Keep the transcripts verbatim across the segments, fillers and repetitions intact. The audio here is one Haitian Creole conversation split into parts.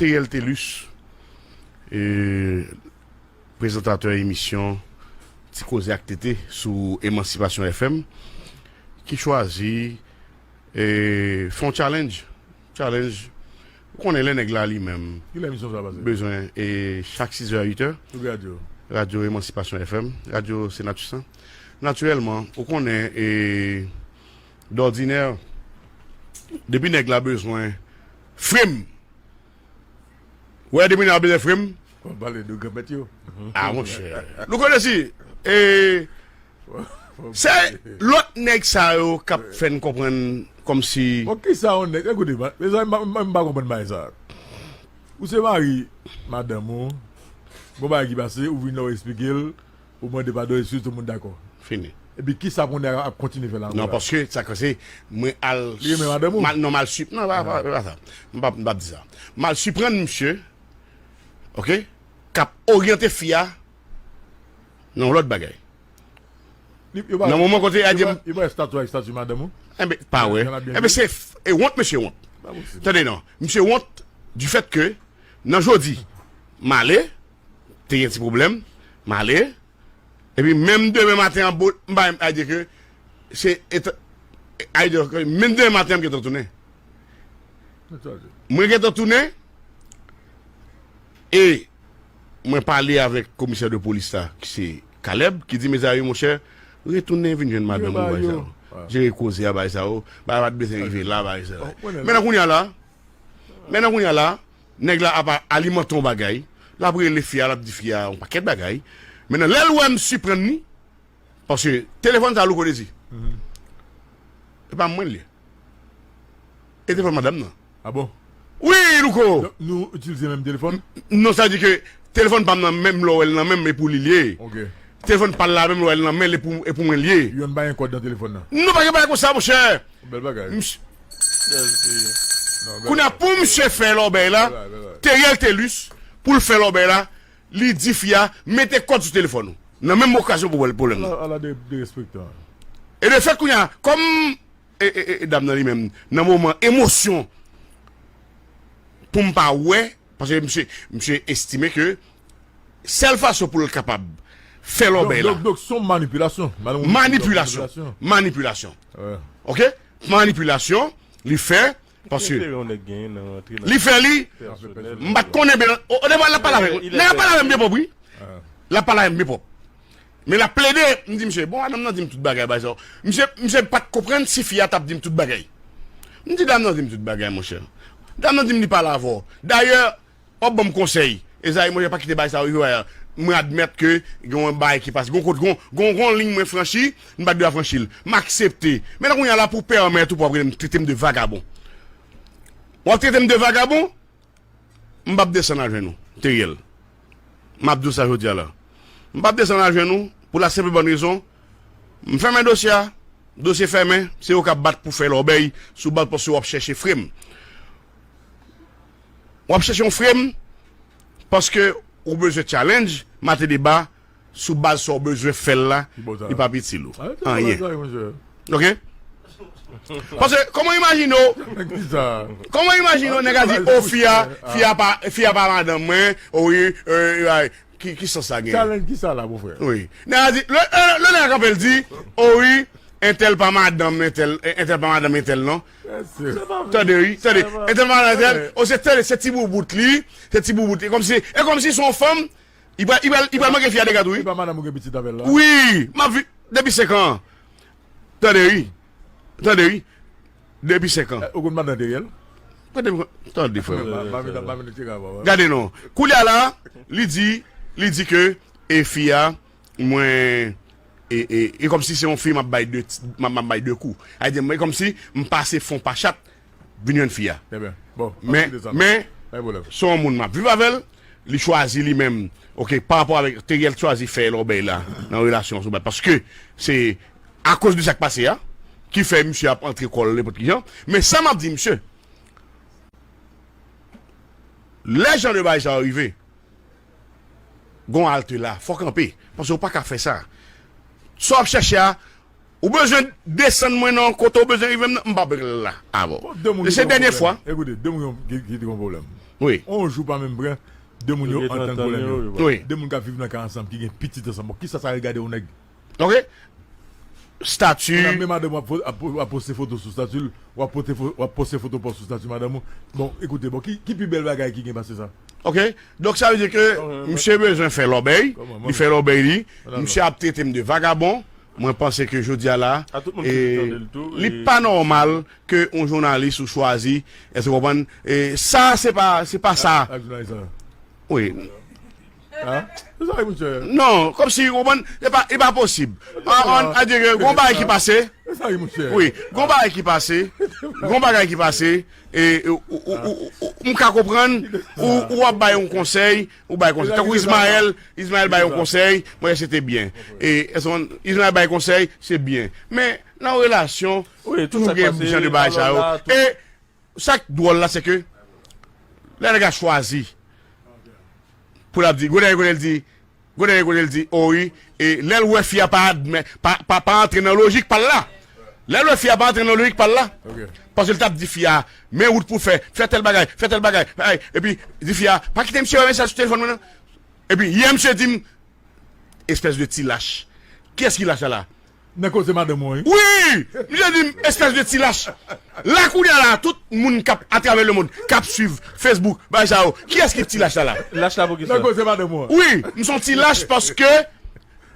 Theriel Thelus, e, prezantatè emisyon Ti Koze ak Tete sou Emancipation F M, ki chwazi, e, fè yon challenge. Challenge. Ou konnen lè nèg la li menm. Kilè emisyon sa pase? Bezwen, e, chak sis è a uit è. Sou ki radyo? Radyo Emancipation F M, radyo Senatus lan. Natirèlman, ou konnen, e, dòdinè, depi nèg la bezwen frem, wè, depi nèg la bezwen frem. Kòm pale de granmèt yo. Ah, monchè. Nou konnen si, e, se lòt nèg sa yo k ap fè n konprann kòmsi. Bon, kisa yon nèg, ekoute, mezanmi, m pa konprann bagay sa. Ou se mari madanm ou, gon bagay ki pase, ou vin la, ou eksplike l, ou mande padon, eskiz, tout moun dakò. Fini. Epi kisa pou nèg ap kontinye fè la ankò? Non, paske sa k pase, mwen al. Li renmen madanm ou? Non, m al sip, non, pa, pa, pa sa. M p ap, m p ap di sa. M al siprann misye, oke, k ap oryante fi a nan yon lòt bagay. Nan moman kote a di m. Yo pa estati ak estati madanm ou? Enben, pa wè. Enben, se e wont, misye wont. Tande non. Misye wont du fait que, nan jodi, m ale, te gen ti pwoblèm, m ale, epi menm demen maten an, m pa menm a di ke se, a di ke menm demen maten an, m gentan tounen. Mwen gentan tounen, e mwen pale avèk komisè de polis la, ki se Caleb, ki di, mezanmi, monchè, retounen vin jwenn madanm ou, bagay sa yo. Jere koze a, bagay sa yo. Bagay pa t bezwen rive la, bagay sa yo. Men nan kounye a la, men nan kounye a la, nèg la ap alimante yon bagay, l ap rele fi a, l ap di fi a yon pakèt bagay. Men nan lè l wè m siprann li, paske telefòn sa Louko Dezi. E pa mwen li ye. E telefòn madanm nan. Ah bon? Wi, Louko! Donk, nou itilize menm telefòn? Non, sa di ke telefòn pa m nan menm lè w wè l nan menm, e pou li li ye. Ok. Telefòn pa l la menm lè w wè l nan men l, e pou, e pou mwen li ye. Youn pa gen kòd nan telefòn nan? Non, pa gen bagay konsa, monchè. Bèl bagay. Kounye a, pou misye fè lòbèy la, Theriel Thelus, pou l fè lòbèy la, li di fi a, mete kòd sou telefòn ou. Nan menm okazyon pou pwoblèm nan. Ala, ala de, derespektan. E de fèt, kounye a, kòm, e, e, e, e dam nan li menm, nan moman emosyon, pou m pa wè, paske misye, misye estime ke sèl fason pou l kapab fè lòbèy la. Donk, donk, donk, se yon manipilasyon. Manipilasyon. Manipilasyon. Ok? Manipilasyon, li fè, paske li fè li, m pa t konnen byen, o, o depa l ap pale avè m. Nèg ap pale avè m byen pwòp, wi. L ap pale avè m byen pwòp. Men l ap plede, m di misye, bon, madanm nan di m tout bagay, bagay sa yo. Misye, misye pa t konprann si fi a t ap di m tout bagay. M di dam nan di m tout bagay, monchè. Dam nan di m li pale avè w. Dayè, w ap ban m konsèy. Ezayi, monchè, pa kite bagay sa yo rive w a. Mwen admèt ke gen yon bagay ki pase. Gon kot, gon, gon, gon liy mwen franchi, m pa t dwe franchi l. M aksepte. Men nan kounye a la pou pèmèt ou pou w ap rele m, trete m de vagabon. W ap trete m de vagabon? M p ap desann al jwenn ou, Theriel. M ap di w sa jodi a la. M p ap desann al jwenn ou pou la senp e bòn rezon, m fèmen dosye a, dosye fèmen, se yo k ap bat pou fè lòbèy sou baz paske w ap chèche frem. W ap chèche yon frem paske ou bezwen challenge, mate deba, sou baz sa w bezwen fè l la, li p ap itil ou anyen. Ok? Paske, kòman w imajine w, kòman w imajine w, nèg a di, o, fi a, fi a pa, fi a pa madanm mwen, o wi, e, e, ki, ki sans sa gen? Challenge ki sa la, mon frè? Wi. Nèg a di, lè, lè, lè nèg la kanpe, l di, o wi, entèl pa madanm entèl, entèl pa madanm entèl, non. Tande, wi, tande. Entèl pa madanm entèl, o, se tande, se ti boubout li, se ti boubout li. Kòmsi, e kòmsi se yon fanm, li pral, li pral, li pral manke fi a dega tou, wi. Se pa madanm ou gen pitit avè l la? Wi, m ap vi-, depi senk an. Tande, wi. Tande, wi. Depi senk an. Ou konn madanm Theriel? Tande, tande, frè m. Gade non. Koulye a la, li di, li di ke, e fi a, mwen, e, e, e kòmsi se yon fi m ap bay de, m ap, m ap bay de kou. A di, e kòmsi m pase fon pa chat, vin jwenn fi a. Men, men, se yon moun m ap viv avè l, li chwazi li menm, ok, pa rapò avèk Theriel chwazi fè lòbèy la nan relasyon an sou baz, paske se akoz de sa k pase a ki fè misye ap antre kò l nenpòt ki jan. Men sa m ap di misye, lè jan de bagay sa yo rive, gon halte la, fò w kanpe, paske w pa ka fè sa. Sa w ap chèche a, ou bezwen desann mwen nan kote w bezwen rive m nan, m p ap la avè w. Se dènye fwa. Ekoute, de moun ki, ki te gon pwoblèm. Wi. On jou pa menm pran, de moun yo antann pwoblèm yo. Wi. De moun k ap viv nan kay ansanm, ki gen pitit ansanm. Bon, kisa sa regade yon nèg? Ok. Stati. Menm madanm w ap, ap, w ap poste foto sou stati l, w ap pote fo-, w ap poste foto pa w sou stati madanm ou. Bon, ekoute, bon, ki, ki pi bèl bagay ki gen pase sa? Ok. Donk, sa vle di ke misye bezwen fè lòbèy, li fè lòbèy li, misye ap trete m de vagabon. Mwen panse ke jodi a la, li pa nòmal ke yon jounalis ou chwazi, èske w konprann? E sa, se pa, se pa sa. Wi. Non, kòmsi, w konprann, e pa, e pa posib. An, an, a di ke gon bagay ki pase. Wi, gon bagay ki pase. Gon bagay ki pase. E, ou, ou, ou, ou, ou, m ka konprann, ou, ou ap bay yon konsèy, ou bay konsèy. Tankou Ismaël, Ismaël bay yon konsèy, mwen, se te byen. E, Ismaël bay konsèy, se byen. Men, nan relasyon, toujou gen jan de bagay sa yo. E, sa k dwòl la, se ke, lè nèg la chwazi, pou l ap di, gon dènye kote l di, gon dènye kote l di, o wi, e lè l wè fi a pa admè, pa, pa, pa antre nan lojik pa l la. Lè l wè fi a pa antre nan lojik pa l la. Paske l t ap di fi a, men wout pou fè, fè tèl bagay, fè tèl bagay, ay, epi di fi a, pa kite misye wè mesaj sou telefòn mwen non. Epi yè misye di m, espès de ti lach. Kiyès ki lach la la? Nan koze madanm ou an, wi. Wi! Misye di m, espès de ti lach. La kounye a la, tout moun k ap atravè lemonn, k ap swiv Facebook, bagay sa yo, kiyès ki ti lach la la? Lach la pou kisa? Nan koze madanm ou an. Wi, m se yon ti lach paske,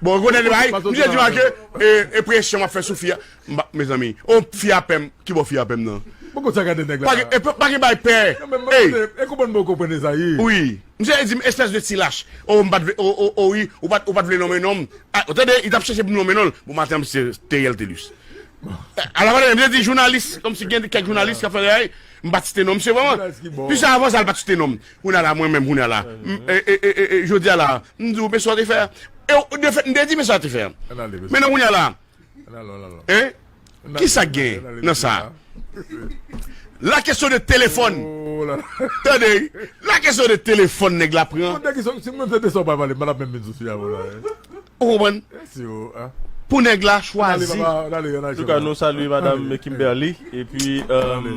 bon, konnen de bagay, misye di m ke, e, e presyon m ap fè sou fi a. M pa, mezanmi, o, fi a pè m, ki bò fi a pè m nan? Poko sa gade nèg la. Pa gen, e pa, pa gen bay pè. Ey! E konprann mwen konprann sa ye. Wi. Misye di m espès de ti lach. O, m pa t vle, o, o, o, wi, ou pa t, ou pa t vle nonmen non m. A, ou tande, li t ap chèche pou m nonmen non l. Bon, maten an, misye te rèl te lis. Alavandan, misye di jounalis, kòmsi gen kèk jounalis k ap fè bagay, m pa t site non misye vrèman. Pi sa avan sa, l pa t site non m. Kounye a la, mwen menm, kounye a la. M, e, e, e, e, e, jodi a la, m di w, men sa w te fè a. E, w, de fèt, m te di, men sa w te fè a. Men nan kounye a la, Hein? Kisa k gen nan sa? La kesyon de telefòn. Tande, la kesyon de telefòn nèg la pran. Si mwen tande sa w pa pale, m pa t ap menm vin sou sijè a la. Ou konprann? Pou nèg la chwazi. Antouka, nou salye madanm Kimberly. Epi, euh,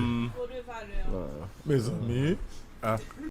mezanmi.